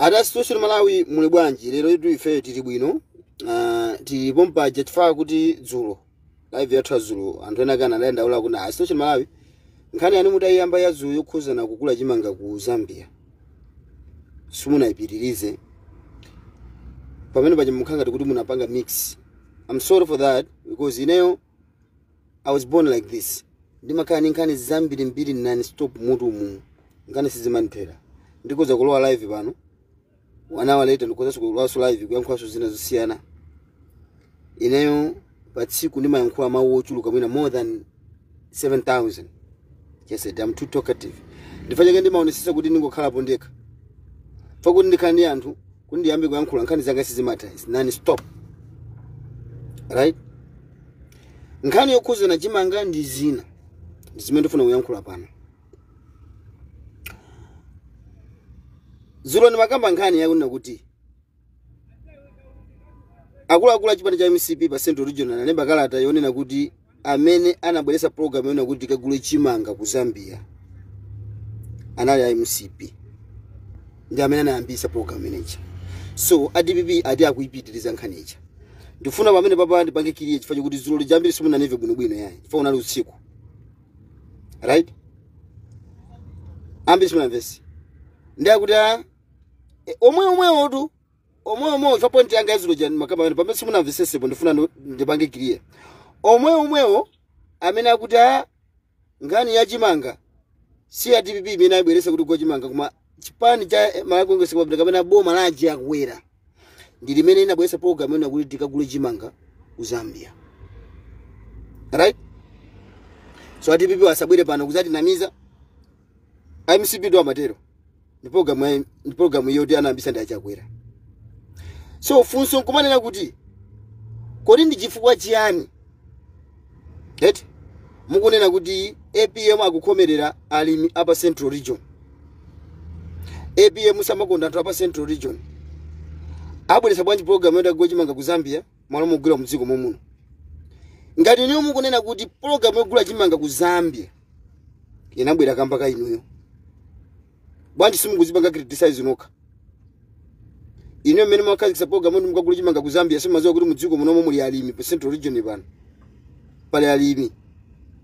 Ata Situation Malawi, muli bwanji? Lero itu ife tili bwino. Tili pompaja chifukwa kuti dzulo live yathu dzulo anthu ena kana adayandaula kuti a Situation Malawi, nkhani yanu mutayiyamba ya dzulo yokhuzana kugula chimanga ku Zambia simunayipitirize. Pamene paja mukhala ngati kuti munapanga mix. I'm sorry for that because ineyo I was born like this. Ndimakhala ndi nkhani zambiri mbiri non stop mutu mu nkhani sizimandithera. Ndikuza kulowa live pano, 1 hour later ndikuzaso kulowaso live kuyankhulanso zina zosiyana. Ineyo pa tsiku ndimayankhula mawu ochuluka mwina more than 7000. Yes, I'm too talkative. Ndifanya chake ndimaonesesa kuti ndingokhalapo ndekha fa kuti ndikhala ndi anthu kuti ndiyambe kuyankhula nkhani zanga sizimatha. It's non stop, right? Nkhani yokhuzana chimanga ndi zina ndi zimene ndifuna kuyankhula pano. Dzulo ndimakamba nkhani yakunena kuti akuluakulu a chipani cha MCP pa Central Region analemba kalata yonena kuti amene anabweretsa program yonena kuti tikagule chimanga ku Zambia anali a MCP, ndi amene anayambisa program imeneyi. So a DPP ati akuyipitiriza nkhani ija. Ndifuna pamene papa ndipange clear chifukwa chokuti dzulo lija ambiri simunanimve bwinobwino yayi chifukwa unali usiku, right? Ambiri simunamvesi. Ndi akuti omwe omwewotu omwe omwewo fa point yanga yazulo ja makamba pamene simunamvesesepo, ndifuna ndipange clear. Omwe omwewo amene akuti a nkhani ya chimanga si ya DPP imene ayibweresa kuti kugula chimanga, koma chipani cha Malawi Congress Party kapena boma la Chakwera ndi limene inabweresa program yona kuti tikagule chimanga ku Zambia, right? So a DPP asabwere pano kuzatinamiza. MCP ndo amatero, ndi program yoti anayambisa ndi aChakwera. So funso nkumanena kuti kodi ndi chifukwa chiyani eti mukunena kuti APM akukhomerera alimi apa Central Region, APM samakonda anthu apa Central Region? Abweresa bwanji program yoti agule chimanga ku Zambia malo mugula mdziko momuno? Ngati inuyo mukunena kuti program yogula chimanga ku Zambia inabwera kamba ka inuyo, bwanji simukuzipanga criticize nokha inuyo mmene mwakhazikitsa program yoti mukagula chimanga ku Zambia? Simaziwa kuti mudziko munomo muli alimi? Pa Central Region pano pali alimi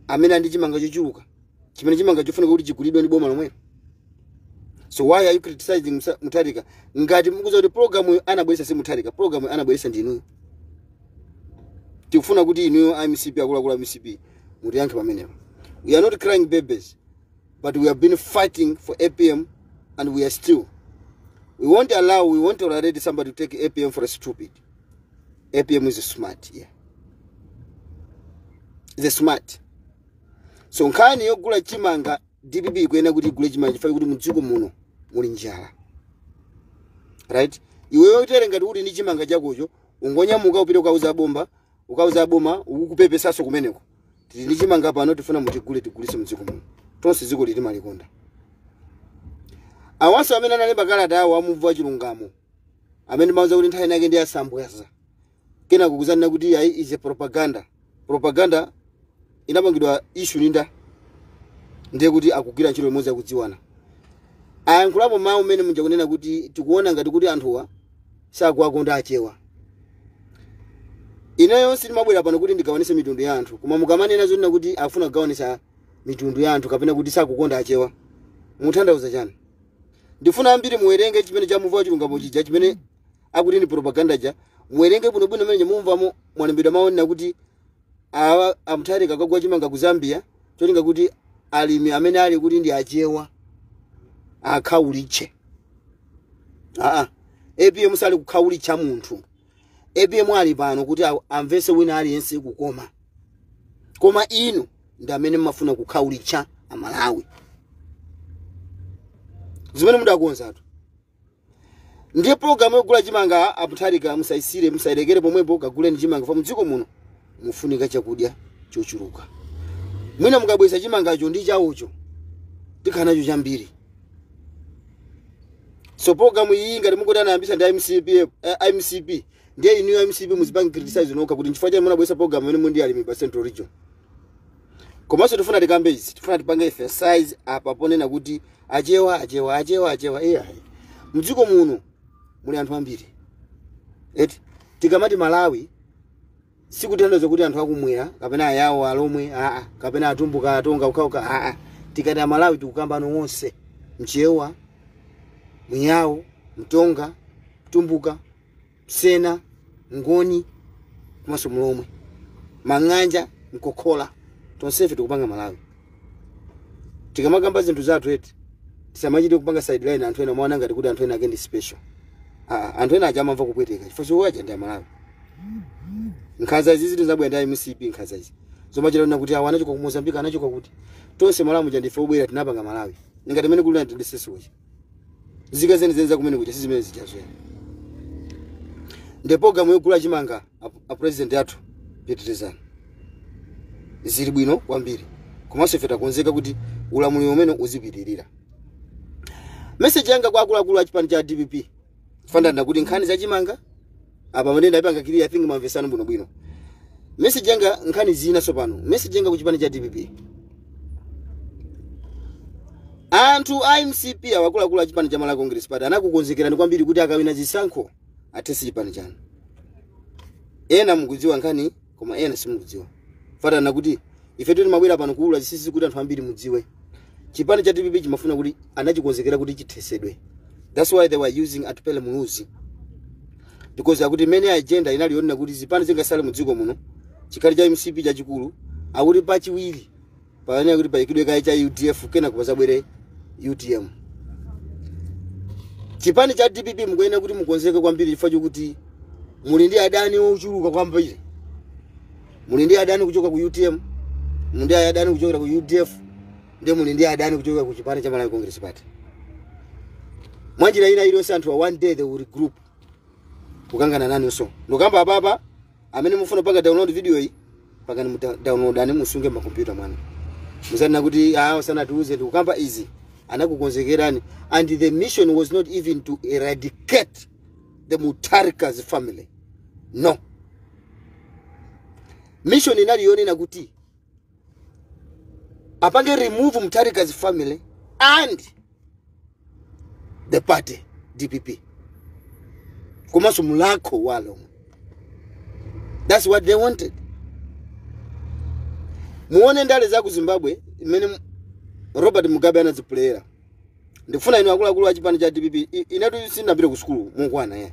amene andi chimanga chochuluka chimene chimanga chofunika kuti chigulidwe ndi boma lomwelo. So why are you criticizing Mutharika ngati mukuza kuti program iyo anabweresa si Mutharika, program iyo anabweresa ndi inuyo? Tikufuna kuti inuyo MCP, akuluakulu MCP, mutiyankhe pamenepa. We are not crying babies, but we have been fighting for APM and we are still, we won't allow, we won't tolerate somebody to take APM for a stupid. APM is smart, yeah, is a smart. So nkhani yogula chimanga, DPP ikuyenera kuti igule chimanga chifukwa kuti mudziko muno muli njala, right? Iweyo tere ngati uli ndi chimanga chakocho, ungonyamuka upite ukauza bomba, ukauza boma ukukupepesaso kumeneko, tili ndi chimanga pano, tifuna mutigule, tigulise mdziko muno. Tonse dziko lili malikonda. Awanso amene analemba kalata awo amubva chilungamo amene mauza kuti nthawi inake ndi asambwaza kenako kuzanena kuti ayi, is a propaganda. Propaganda inapangidwa issue ninda, ndiye kuti akugwira ntchito limodzi, akudziwana. Ayankhulapo mawu mmene muja kunena kuti tikuona ngati kuti anthuwa sakuwakonda Achewa. Ineyo sindimabwera pano kuti ndigawanise mitundu ya anthu, koma mukamanena zonena kuti afuna kugawanisa mitundu ya anthu kapena kuti sakukonda Achewa, mutanthauza chani? Ndifuna ambiri muwerenge chimene chamumva chilungamo chija chimene akuti ndi propaganda ja. Muwerenge bwinobwino mmene mumvamo mwalembedwa maonena kuti awa aMutharika kagwa chimanga ku Zambia cholinga kuti alimi amene ali kuti ndi Achewa akhawulitche. Aa, APM sali kukhawulitcha munthu. APM ali pano kuti amvese wina aliyense kukoma, koma inu ndi amene mmafuna kukhawulitcha Amalawi. Zimene mudakonzatu ndiye program yogula chimanga aMutharika musayisire, musayilekere pomwepo. Kaguleni chimanga fa mdziko muno mufunika chakudya chochuluka. Mwina mukabweza chimangacho ndi chawocho tikhala nacho chambiri. So program iyi ngati mukuti anayambisa ndi MCP, MCP, ndiye inuyo MCP muzipange criticize nokha kuti nchifukwa chani munabwesa program imene mundi alimi pa Central Region. Komanso tifuna tikambe izi, tifuna tipange emphasize apa ponena kuti Achewa, Achewa, Achewa, Achewa, iya, mdziko muno muli anthu ambiri eti. Tikamati Malawi sikutanthauza kuti anthu akumwera kapena Ayawo, Alomwe, aa, kapena Atumbuka, Atonga ukhauka, aa. Tikati Amalawi tikukamba wonse, Mchewa, Myawo, Mtonga, Mtumbuka, Msena, Ngoni komanso Mlomwe, Mang'anja, Mkokhola, tonsefe tikupanga Malawi. Tikamakamba zinthu zathu eti, tisamachite kupanga sideline anthu ena mwana ngati kuti anthu ena ake ndi special. Aa, anthu ena aja amamva kupweteka chifukwa chowacha ndi Amalawi. Nkhanza izi ziti zabwera ndi MCP, nkhanza izi zomachita kuna kuti awa anachoka ku Mozambique, anachoka kuti, tonse Malawi muja ndife obwera, tinapanga Malawi. Ngati mene kuli natidesesi kuja zika zene zene zakumene kuja si zimene zichazwera. Ndi program yogula chimanga a president athu pitirizani, zili bwino kwambiri, komanso ife takonzeka kuti ulamuliro umene uzipitirira. Message yanga kwa akuluakulu a chipani cha DPP, fanana kuti nkhani za chimanga apa mandenda ipanga clear, I think mwamvesano bwinobwino. Message yanga, nkhani zina sopano, message yanga ku chipani cha DPP, anthu a MCP, awakuluakulu a chipani cha Malawi Congress Party anakukonzekerani kwambiri kuti akawina zisankho athese chipani chanu. Ena mukudziwa nkhani, koma ena simukudziwa. Fatana kuti ife tili mabwera pano kuulula zinsinsi kuti anthu ambiri mudziwe. Chipani cha DPP chimafuna kuti anachikonzekera kuti chithesedwe. That's why they were using Atupele Muluzi, because akuti mene agenda inali yonena kuti zipani zingasale mu dziko muno chikhali cha MCP chachikulu, akuti pachiwiri payenera kuti payikidwe kaye cha UDF, kena kupazabwere UTM. Chipani cha DPP mukuyenera kuti mukonzeke kwambiri chifukwa chokuti muli ndi adani ochuluka kwambiri. Muli ndi adani kuchoka ku UTM, muli ndi adani kuchokera ku UDF, ndiye muli ndi adani kuchokera ku chipani cha Malawi Congress Party. Mwanjira ina iliyonse anthu one day they will regroup kukangana nanunso. Ndikamba apapa, amene mufuna panga download video iyi, pakani mu download ani musunge makompyuta mwanu, muzanena kuti ah, usanatiuze. Ndikukamba izi, anakukonzekerani, and the mission was not even to eradicate the Mutharika's family, no. Mission inali yonena kuti apange remove Mutharika's family and the party DPP komanso mulakho walomwe. That's what they wanted. Muone ndale za ku Zimbabwe imene Robert Mugabe anazipulera. Ndikufuna inu akuluakulu a chipani cha DPP, inetu sindinapite ku sukulu mokwana ya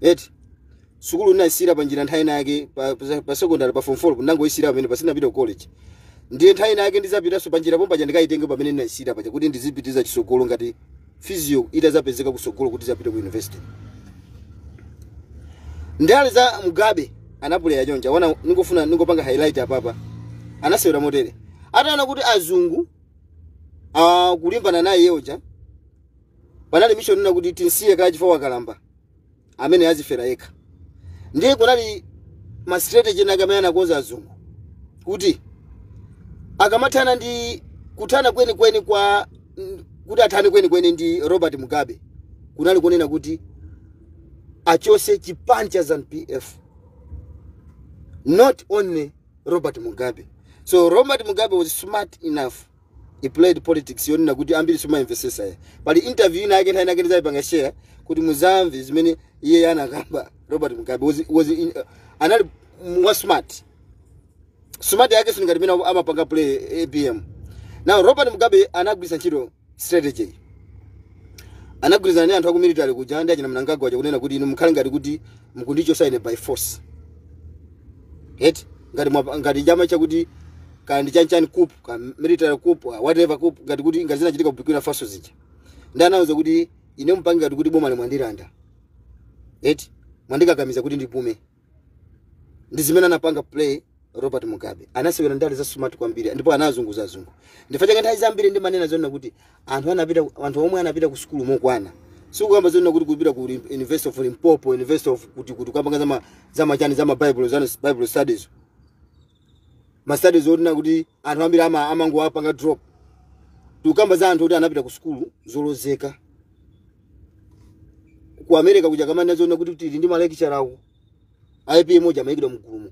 eti. Sukulu ndinayisira panjira nthawi ina yake pa secondary, pa form 4 ndangoyisira pamene pasinapita ku college. Ndiye nthawi ina yake ndizapitanso panjira pompaja ndikayitenge pamene ndinayisira paja kuti ndizipitiza chisogolo ngati physio itazapezeka kusogolo kuti zapite ku university. Ndale za Mugabe anapuleya chonja wana, ningofuna ningopanga highlight apapa. Anasewera motere: ataona kuti azungu kulimbana naye yeoja, panali mission ina kuti tinsiye kaya chifukwa wakalamba amene azifera yekha. Ndiye kunali ma strategy ena amene anakonza azungu kuti akamathana ndi kuthana kwenikweni kwa kuti athane kwenikweni ndi Robert Mugabe, kunali kunena kuti achose chipani cha ZANU-PF, not only Robert Mugabe. So Robert Mugabe was smart enough, he played politics yonena kuti ambiri simayimvesesa ye. Pali interview ina yake nthawi inake ndizayipanga share kuti muzamve zimene iye anakamba. Robert Mugabe was anali wa smart. Smart yake singati mene amapanga play APM. Now Robert Mugabe anagwiritsa ntchito strategy, anagwirizana ndi anthu aku military kuja ndi achina Mnangagwa aja kunena kuti inu mukhale ngati kuti mukundichosa ine by force eti, ngati ngati chama chakuti kandi chanchani coup ka military coup, whatever coup, ngati kuti ngati zinachitika ku Burkina Faso zija. Ndi anawuza kuti ine mupange ngati kuti boma limwandilanda eti, mwandikakamiza kuti ndipume. Ndi zimene anapanga play Robert Mugabe. Anasewera ndale za smart kwambiri ndipo anazunguza azungu. Ndifa chake nthawi zambiri ndimanena zonena kuti anthu anapita, anthu omwe anapita ku sukulu mokwana, sikukamba zonena kuti kupita ku University of Limpopo, University of kuti kupanga zama chani, zama Bible, zama Bible studies, ma studies onena kuti anthu ambiri amangowapanga drop. Tikukamba za anthu kuti anapita ku sukulu zolozeka ku America kuja, kamene zona kuti tili ndi ma lecturer awo IPM moja amayikidwa mgulumo.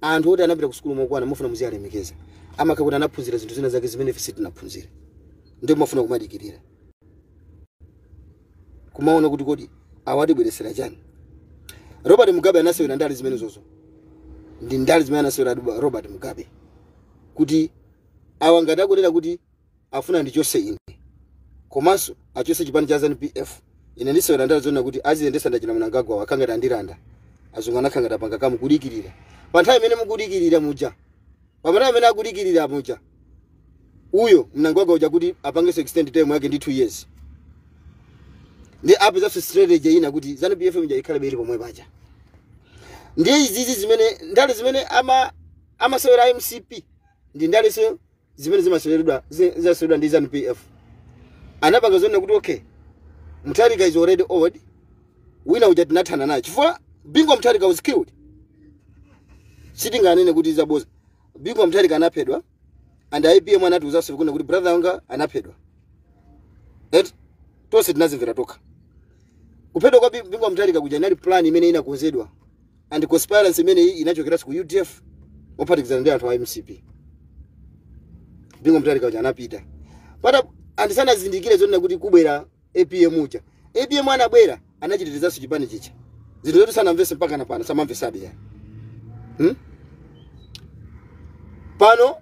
Anthu oti anapita ku sukulu mokwana mufuna muziyalemekeza, amakha kuti anaphunzira zinthu zina zake zimene ife sitinaphunzire. Ndio mafuna kumadikirira kumaona kuti kodi Awatibweresera chani? Robert Mugabe anasewera ndale zimene zozo, ndi ndale zimene anasewera Robert Mugabe, kuti awa ngati akunena kuti afuna ndichose ine komanso achose chipani cha ZANU PF, ine ndisewera ndale zonena kuti aziyendesa ndachina Mnangagwa akhangati andilanda azungu, anakhangati apanga kamukudikirira. Pa nthawi imene mukudikirira muja, pamene amene akudikirira muja, uyo Mnangagwa uja kuti apangenso extend term yake ndi 2 years, ndi apezanso strategy ina kuti ZANU PF mja ikhale ili pomwe paja. Ndiye izizi zimene ndale zimene amasewera MCP ndi ndalenso zimene zimaseweredwa ndi ZANU PF. Anapanga zonena kuti, okay, Mutharika is already old, wina uja tinathana naye chifukwa Bingu Mutharika was killed. Sitinganene kuti zaboza. Bingu Mutharika anaphedwa, and APM anatiuzanso kuna kuti brother wanga anaphedwa. Et tonse tinazimvera tokha. Kuphedwa kwa Bingu Mutharika kuja inali plan imene inakonzedwa, and conspiracy imene iyi inachokeranso ku UDF mophatikizana ndi anthu a MCP. Bingu Mutharika uja anapita pata andisanazindikire zonena kuti kubwera APM uja. APM anabwera, anachitirizanso chipani chicha, zinthu zoti sanamvese mpaka na pano samamvesabe ya. Pano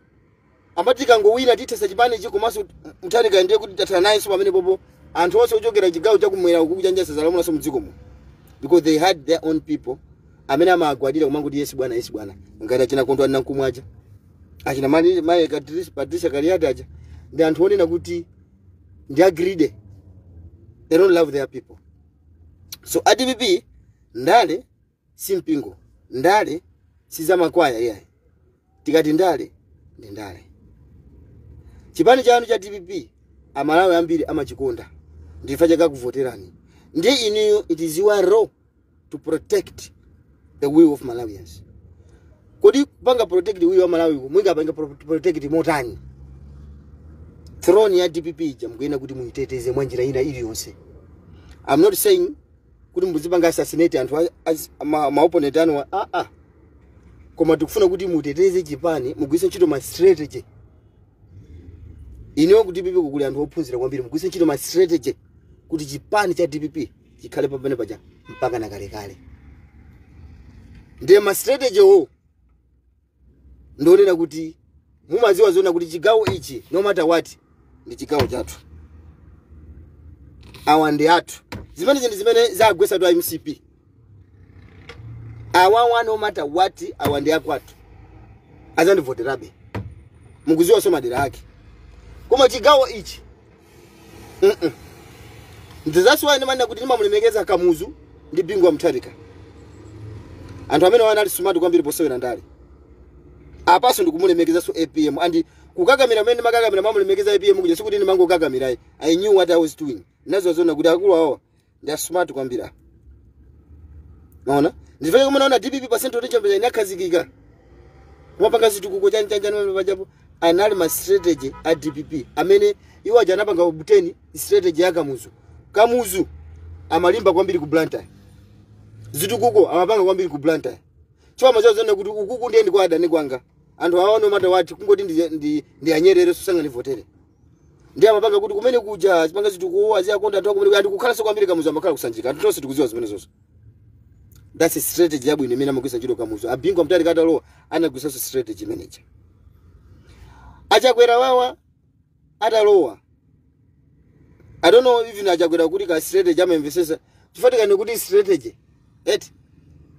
amati kangowina tithesa chipani ichi, komanso Mutharika ndiye kuti tathana nayenso pamene popo. Anthu onse ochokera chigawo chakumwera uku kuchanja sazalamulanso mdziko muno, because they had their own people amene amagwadira kumangoti, "Yes bwana, yes bwana," ngati achina Kondwani Nankhumwa aja, achina mayi Patricia Kaliati aja, ndi anthu onena kuti ndi a greedy, they don't love their people. So a DPP, ndale si mpingo, ndale si zamakwaya iyayi. Tikati ndale ndi ndale. Chipani chanu cha DPP Amalawi ambiri amachikonda, ndifa chakakuvoterani. Ndiye inuyo, it is your role to protect the will of Malawians. Kodi kupanga protect the will wa Malawi, mwingapanga protect motani? Throne ya DPP ija mukuyena kuti muyiteteze mwa njira ina iliyonse. I'm not saying kuti muzipanga assassinate anthu ma opponent anu, ah ah, koma tikufuna kuti muteteze chipani, mugwiritse ntchito ma strategy. Ineyo ku DPP kukuli anthu ophunzira kwambiri. Mugwiritse ntchito ma strategy kuti chipani cha DPP chikhale pamene paja mpaka na kalekale. Ndiye ma strategy wo ndionena kuti mumaziwa zoona kuti chigawo ichi, no matter what, ndi chigawo chathu, awa ndi athu. Zimene zinthu zimene zagwesa tu MCP awawa, no matter what, awa ndi akwathu, azandivoterabe, mukuziwa madera ake, koma chigawo ichi That's why ndimanena kuti ndimamulemekeza Kamuzu ndi Bingu wa Mutharika, anthu amene anali smart kwambiri posewera ndale. Apaso ndikumulemekezanso APM, and kukakamira amene ndimakakamira mamulemekeza APM kuja sikuti ndimangokakamirayi. I knew what I was doing. Nazo zona kuti akulu awa ndi smart kwambiri. Maona, ndifanye kumene ona DPP pa Central Region inakhazikika kumapanga zitukuko chani chani chani pachapo, anali ma strategy a DPP amene iwo aja anapanga obtain strategy ya Kamuzu. Kamuzu amalimba kwambiri ku Blantyre, zitukuko amapanga kwambiri ku Blantyre. Cho amaziwa zona kuti ukuku ndiye ndiko adani kwanga, anthu awa no matter what kungoti ndi anyerere susanga nivotere. Ndiye amapanga kuti kumene kuja azipanga zitukuko, aziyakonda anthu akumene, anthu kukhalanso kwambiri. Kamuzu amakhala kusanjika, anthu tonse tikuziwa zimene zonso. That's a strategy yabwino imene amagwisa ntchito Kamuzu. Abingu Mutharika atalowa anagwisanso strategy manager. Achakwera wawa atalowa, I don't know even Achakwera kuti ka strategy amamvesesa, chifukwa tikani kuti strategy eti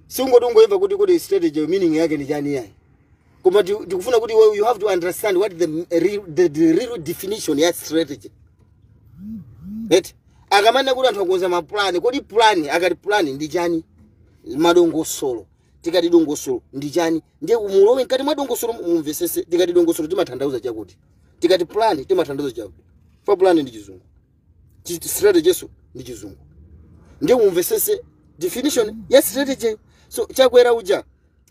singoti ungoimva kuti strategy meaning yake ni chani yayi, koma tikufuna kuti you have to understand what the real definition ya strategy eti. Akamanena kuti anthu akonza mapulani, kodi plan, akati plan ndi chani? Madongosolo. Tikati dongosolo ndi chani? Ndiye mulowe mkati mwa dongosolo mumvesese. Tikati dongosolo timatanthauza chakuti, tikati plan timatanthauza chakuti. Fa plan ndi Chizungu, strategy so ndi Chizungu. Ndiye mumvesese definition ya strategy. So Chakwera uja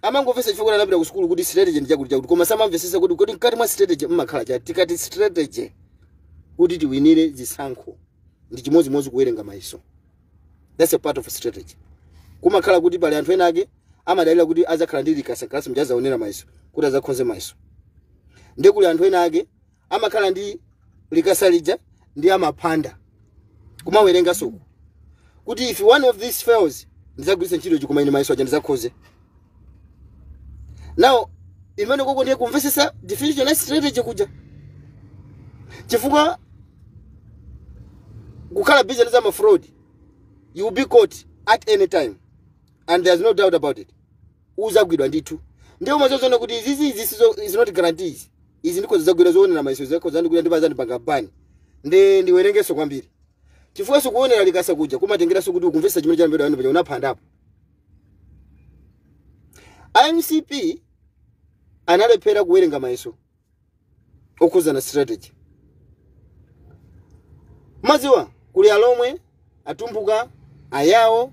amangomvesa chifukwa anapita ku sukulu kuti strategy ndi chakuti chakuti, koma samamvesesa kuti mkati mwa strategy mmakhala chati. Tikati strategy kuti tiwinire zisankho ndi chimodzimodzi kuwerenga mayiso. That's a part of strategy. Kumakhala kuti pali anthu ena ake amadalira kuti azakhala ndi likasa kalasi mjazaonera mayiso kuti azakhonze mayiso. Ndiye kuli anthu ena ake amakhala ndi likasa lija ndi amaphanda kumawerenga soko. Kuti if one of these fails, ndizagwiritsa ntchito ichi, koma ine mayeso aja ndizakhoze. Now imene koko ndiye kumvesesa definition ya strategy kuja, chifukwa kukhala business ama fraud, you will be caught at any time and there's no doubt about it. Uzagwidwa ndithu. Ndiye umazozona kuti izizi izi is not guarantees. Izi ndiko zizagwira zoonera mayeso zako zandikuda ndi bazandipanga ban. Ndi ndiwerengeso kwambiri, chifukwa sikuonera likasa kuja kumatengeranso kuti ukumvesa chimene chalembedwa pano paja unaphandapo. IMCP analephera kuwerenga mayeso okhuzana strategy. Maziwa kuli Alomwe, Atumbuka, Ayawo,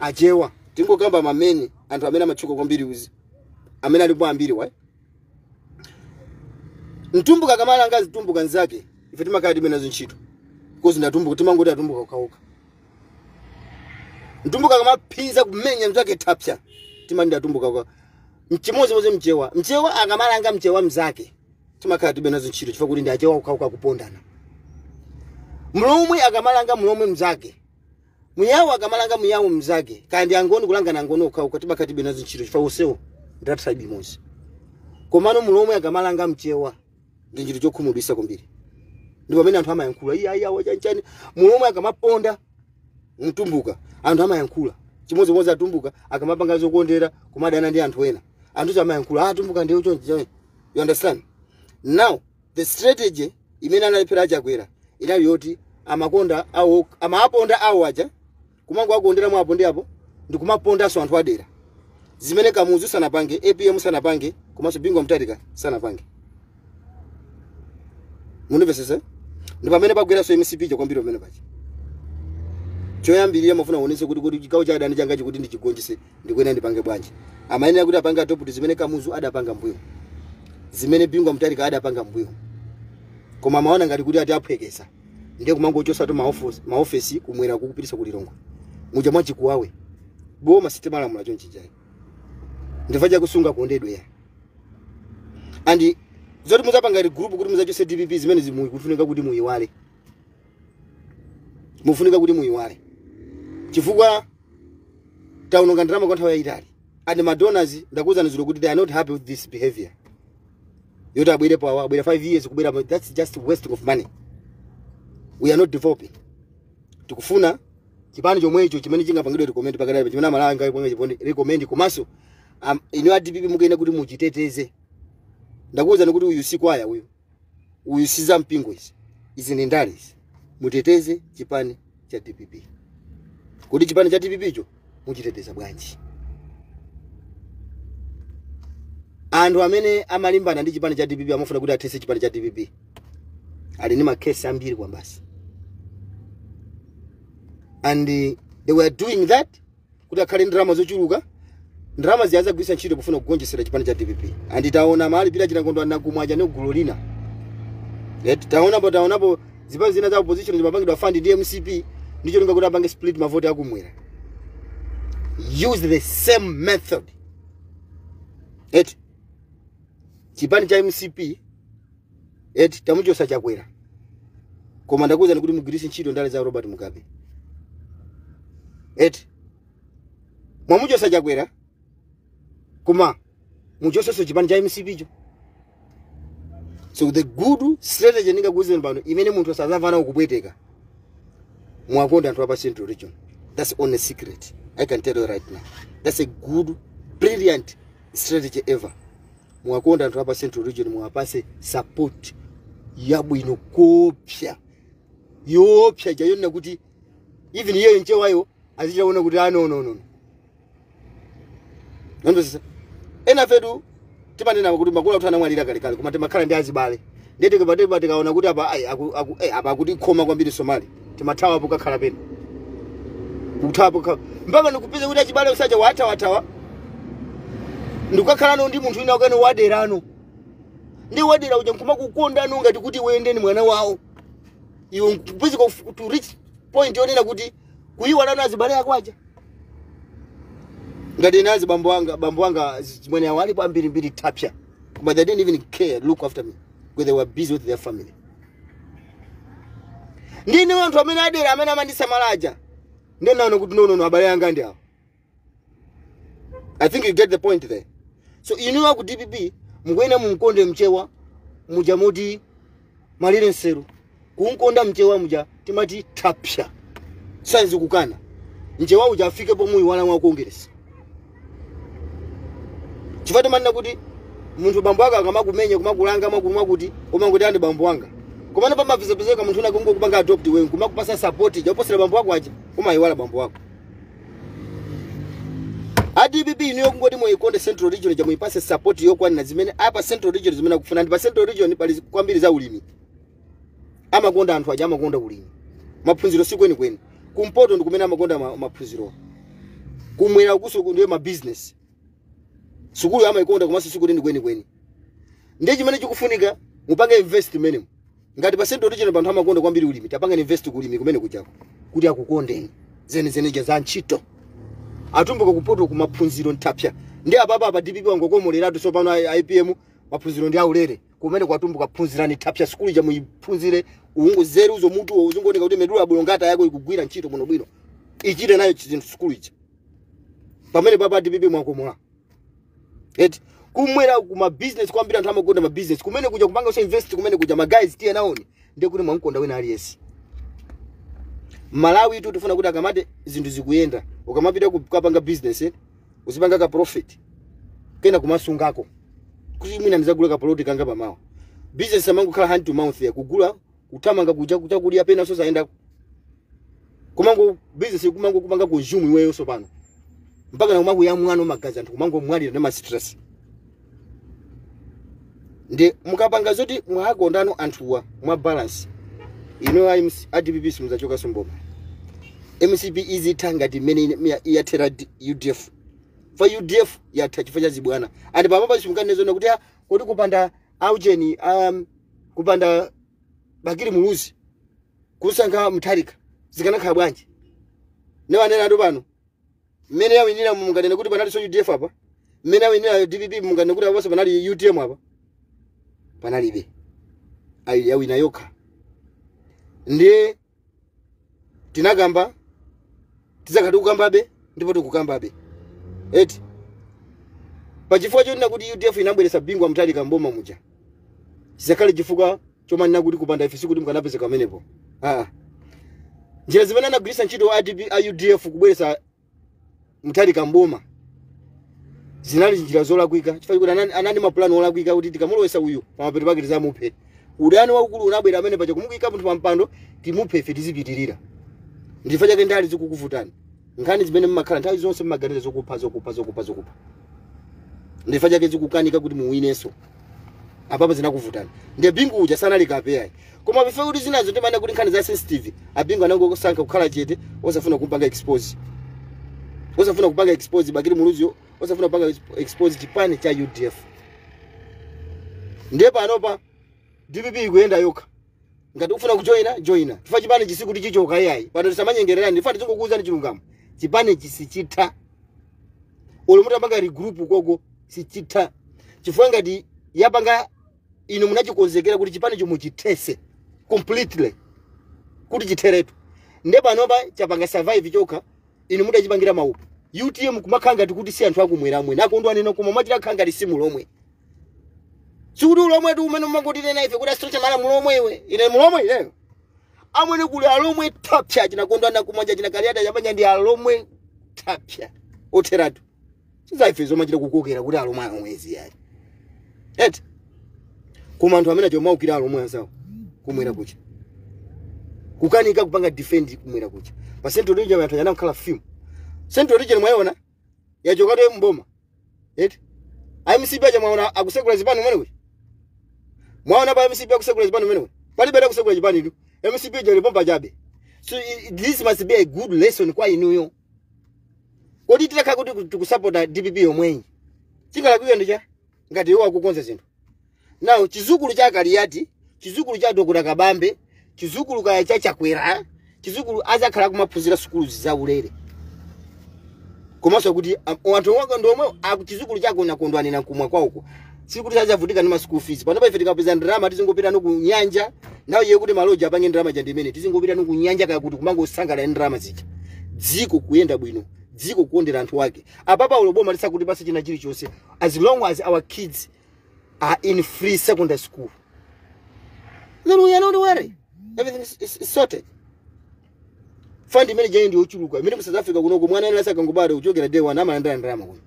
Achewa. Tingokamba mamene anthu amene amatchuka kwambiri uzi amene alipo ambiri wa Mtumbuka kamalanga zitumbuka nzake, ife timakhala tibe nazo ntchito kozi ndatumbuka, timangoti atumbuka ukauka. Mtumbuka kamaphiza kumenya mzake thapsa, timati ndatumbuka uka. Mchimozimozi Mchewa, Mchewa akamalanga Mchewa mzake, timakhala tibe nazo ntchito chifukwa kuti ndi Achewa ukauka kupondana. Mlomwe akamalanga Mlomwe mzake, Muyawo akamalanga Muyawo mzake, kandi Angoni kulanga Angoni ukauka, timakhala tibe nazo ntchito chifukwa usewo ndi tribe imodzi. Komano Mulomwe akamalanga Mchewa ndi ntchito chokhumudwitsa kwambiri, ndi pamene anthu amayankhula iya iya wachanchani. Mulomwe akamaponda Mtumbuka, anthu amayankhula. Chimodzimodzi Atumbuka akamapanga zokondera kumadana ndi anthu ena, anthu amayankhula, ah, Atumbuka ndiyo chonchi. You understand? Now the strategy imene analephera Achakwera inali yoti amakonda awo, amaponda awo aja, kumango akondera mwapo ndi apo, ndikumapondanso anthu adera, zimene Kamuzu sanapange, APM sanapange, komanso Bingu Mutharika sanapange. Mundimvesese? Ndi pamene pagweranso MCP cho kwambiri. Pamene pachi choyambirira mafuna kuonesa kuti chigawo cha adani changachi kuti ndichigonjese ndikuyenera ndipange bwanji. Amayenera kuti apange adopt zimene Kamuzu adapanga mbuyo, zimene Bingu Mutharika adapanga mbuyo, koma amaona ngati kuti ati aphwekesa, ndiye kumangochosatu maofesi kumwera kukupitisa kulilongwe muja mwachikuwawe. Boma sitimalamula chonchijayi, ndifa chakusunga kuondedwe ya and zoti muzapanga group kuti muzachose DPP, zimene zimukufunika kuti muyiwale, mufunika kuti muyiwale, chifukwa taononga ndalama kwa nthawi yayitali. And madonors, ndakuwuzani zulo kuti they are not happy with this behavior yoti abwerepo awa, abwera 5 years kubwera, that's just wasting of money. We are not developing. Tikufuna chipani chomwecho chimene chingapangidwe recommend pakadali, chimene Amalawi angapange recommend. Komanso inu a DPP mukuyenda kuti muchiteteze. Ndakuwuzani kuti uyu si kwaya, uyu si za mpingo, izi ndi ndale izi. Muteteze chipani cha DPP. Kuti chipani cha DPP cho muchiteteza bwanji? Anthu amene amalimbana ndi chipani cha DPP, amafuna kuti athetse chipani cha DPP, ali ndi makesi ambiri kwambasi, and they were doing that kuti akhale ndalama zochuluka, ndalama ziyazagwiritsa ntchito pofuna kugonjesera chipani cha DPP. And taona malipira chilangondo anakumwaja ndi gulu lina. Yet taonapo zipani zina za opposition zimapangidwa fund ndi MCP ndicho linga kuti apange split mavoti akumwera. Use the same method. Eti chipani cha MCP, eti tamuchosa Chakwera, koma ndakuwuzani kuti mugwiritse ntchito ndale za Robert Mugabe. Eti mwamuchosa Chakwera, koma muchosenso chipani cha MCP cho. So the good strategy ndingakuwuzeni pano, imene munthu asazamvana ukupweteka, mwakonda anthu apa Central Region. That's only secret I can tell you right now. That's a good, brilliant strategy ever. Mwakonda anthu apa Central Region, mwapase support yabwino kopya yopya chayonena kuti even iyeyo Nchewayo azichaona kuti ah, no, no, no. Nandosisa ena fedu timanena kuti makulu athu anamwalira kalekale, koma timakhala ndi azibale. Ndiye tikapateba tikaona kuti apa ai apa akuti khoma kwambiri Somali, timathawa pokakhala pena kuthawa pokhala mpaka ndikupeza kuti achibale usacha wathawathawa, ndikukakhalano ndi munthu wina wakene waderano, ndi wadera uja nkumakukondano ngati kuti wendeni mwana wawo. Iwe nkupeza to reach point yonena kuti kuyiwalano azibale ako aja. Ngati ine azi bambo anga zimwene awo alipo ambirimbiri tapya, but they didn't even care look after me because they were busy with their family. Ndine anthu amene adera amene amandisamala aja. Ndenaona kuti no, abale anga ndi awo. I think you get the point there. So inu aku DPP mukuyena mumkonde mchewa muja moti malire nseru. Kunkonda mchewa muja timati tapsha. Sanzi kukana. Mchewa uja afike pomwe wala mwa Congress. Chifukwa manena kuti munthu bambo ake akamakumenya kumakulanga makumwa kuti umangoti andi bambo wanga. Komana pamapezeka munthu una kungo kupanga adopt wewe kumakupasa support japosera bambo wako aja umayiwala bambo wako. A DPP niyo kungoti muikonde Central Region ja muipase support yokwanira zimene apa Central Region zimene akufuna ndi pa Central Region pali kwambiri za ulimi. Amakonda anthu aja amakonda ulimi. Maphunziro si kwenikweni. Kumpoto ndi kumene amakonda maphunziro. Kumwera kuso ndiye ma business. Sukulu amaikonda komanso sukulu ndi kwenikweni. Ndiye chimene chikufunika mupange invest menemo. Ngati pa Central Region panthu amakonda kwambiri ulimi, tapanga invest kulimi kumene kuchako. Kuti akukondeni. Zene za ntchito. Atumbuka kupoto kumaphunziro ntapya. Ndi ababa apa DPP wangokomoleratu so pano IPM maphunziro ndi aulere. Kumene kwatumbuka phunzirani tapya sukulu ja muyiphunzire uungu zeru zo mutu uzungoneka kuti medula bulongata yako ikugwira ntchito muno bwino. Ichite nayo chizinthu sukulu ichi. Pamene baba DPP mwakomola. Eti kumwera kuma business kwambira anthu amakonda ma business kumene kuja kupanga so invest kumene kuja ma guys tiye naoni ndiye kuti mwankonda wina aliyense. Malawi tu tifuna kuti akamate zinthu zikuyenda ukamapita kukapanga business uzipanga ka profit kena kumasungako kuti mwina ndizagula ka plot kanga pamawa. Business amangu khala hand to mouth ya kugula kutamanga kuja kuchakulya pena so zaenda kumango business kumango kupanga consume iweyo so pano mpaka na kumango ya mwana magazi anthu kumango mwalira na stress. Ndi mukapanga zoti mwakondano anthuwa mwa balance ino a DPP simuzachoka somboma. MCP izitha ngati mmene yathera UDF. Fa UDF yatha chifukwa cha zibwana. And pamapa simukanezona kuti kodi kupanda aujeni kupanda Bakili Muluzi kusankha Mutharika zikanakhala bwanji. Newanena atu pano mmene yawinira munganene kuti panali so UDF apa, mmene yawinira DPP munganene kuti aponso panali UTM apa, panalibe. Ayi yawina yokha. Ndiye tinakamba tizakati kukambabe ndipo tikukambabe. Eti pachifukwa chonena kuti UDF inabweretsa Bingu Mutharika mboma muja. Chisakhale chifukwa chomanena kuti kupanda ife sikuti mukanapezeka pamenepo. Njira zimene anagwiritsa ntchito a UDF kubweretsa Mutharika mboma zinali njira zolakwika chifukwa kuti anali mapulani olakwika kuti tikamulowesa uyu pamapeto pake tizamuphe. Udani waukulu unabwera amene paja kumuyika munthu pampando timuphe ife tizipitirira. Ndifa chake ndali zikukuvutani. Nkhani zimene mmakhala nthawi zonse mmaganiza zokupha zokupha zokupha zokupha. Ndifa chake zikukanika kuti muwinenso. Apapo zinakuvutani. Ndiye Bingu uja sanali kapeyayi. Koma before kuti zinazo ndimana kuti nkhani za sensitive, abingu anangosankha kukhala chete osafuna kumpanga expose. Osafuna kupanga expose Bakili Muluzi, osafuna kupanga expose chipani cha UDF. Ndiye panopa DPP ikuyenda yokha. Ngati ufuna kujoina, joina. Chifukwa chipani chisikuti chichoka iyayi. Pano tisamanyengererani, ndifuna tizingokuwuzani chilungamo. Chipani chisichitha. Olo mutapanga regroup koko sichitha. Chifukwa ngati yapanga inu munachikonzekera kuti chipani chomuchithese completely. Kuti chitheretu. Ndiye panopa chapanga survive chokha inu mudachipangira maupo. UTM kumakhala ngati kuti si anthu akumwera mwene. Akondwa neno koma mwachita khala ngati si mulomwe. Sikuti ulomwe tu umene umangotire ife kuti asitocha mala mulomwe iwe. Ine mulomwe ineyo. Amwene kuli alomwe tapya chinakondwa na kumanja chinakaliata chapanya ndi alomwe tapya. Otheratu. Sizaife zomachita kukokera kuti alomwe alomwezi yayi. Eti. Koma anthu amene chomaukira alomwe anzawo kumwera kucha. Kukanika kupanga defend kumwera kucha. Pa Central Region anthu anakhala film. Central Region mwaona yachokato mboma. Eti. MCP aja mwaona akusekula zipani umene kucha. Mwaona pa MCP akusekula zipani umene kucha. Pali beda kusekula zipani tu. MCP je lipompa jabe. So this must be a good lesson kwa inuyo. Kodi titakha kuti tikusapota DPP yomweyi. Chingala ndicha ngati iwo akukonza zinthu. Now chizukulu cha Kaliati, chizukulu cha Dr. Kabambe, chizukulu kaya cha Chakwera, chizukulu azakhala kumaphunzira sukulu zaulere. Komanso kuti anthu omwe ndomwe chizukulu chako nakondwani na kumwa kwauko. Sikuti sazavutika ndi ma school fees. Panopa ife tikapeza ndalama tizingopita no ku nyanja, nawo iye kuti maloja apange ndalama ja ndimene tizingopita no ku nyanja kaya kuti kumangosangala ndalama zija. Dziko kuyenda bwino, dziko kuondera anthu ake. Apapa ulo boma lisakuti pasi china chilichonse, as long as our kids are in free secondary school, then we are not worried. Everything is sorted. Fund imene jayi ndi yochuluka imene ku South Africa kunoko mwana ena sakangobadwa, kuchokera day one amalandira ndalama kuno.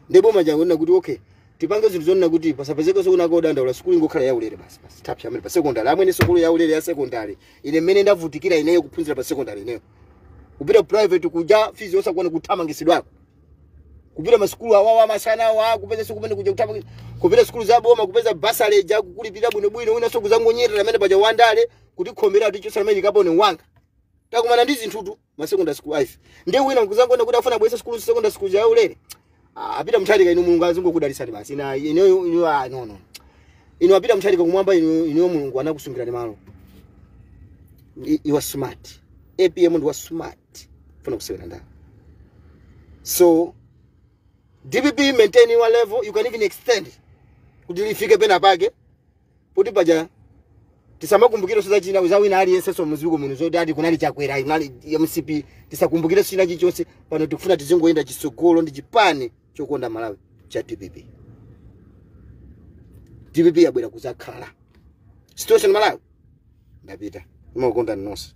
Ndi boma jangonena kuti okay, tipange zinthu zonena kuti pasapezeke sokunaka odandaula, sukulu ingokhala yaulere basi. Basi, tapsa amene pa secondary amwene, sukulu yaulere ya secondary. Ine mmene ndavutikira ineyo kuphunzira pa secondary, ineyo kupita private kuja fees osakwana, kuthamangisidwako, kupita masukulu awawa masana awa, kupeza siku kumene kuja kuthamangisa, kupita sukulu za boma kupeza bursary ja kukulipira bwinobwino, wina so kuzangonyerera amene paja wandale kuti khomera tichosa amene kapone wanga. Takumana ndi zinthutu ma secondary school aife. Ndiye wina nkuzangona kuti afuna bwesa sukulu, secondary school ya ulere. Ah, apita Mutharika, inu Mulungu azingokudalisani basi. Ina ino ino, ah, no, no, inu apita Mutharika kumwamba, inu Mulungu anakusungirani malo. You are smart. APM ndi wa smart, funa kusewera ndani. So DPP, maintain your level. You can even extend kuti lifike pena pake kuti paja tisamakumbukire so zachina za wina aliyense. So muziko muno zoti ati kunali Chakwera, kunali MCP, tisakumbukire china chilichonse. Pano tikufuna tizingoyenda chitsogolo ndi chipani chokonda Malawi cha DPP. DPP yabwera kuzakhala. Situation Malawi, ndapita, imakukonda nonse.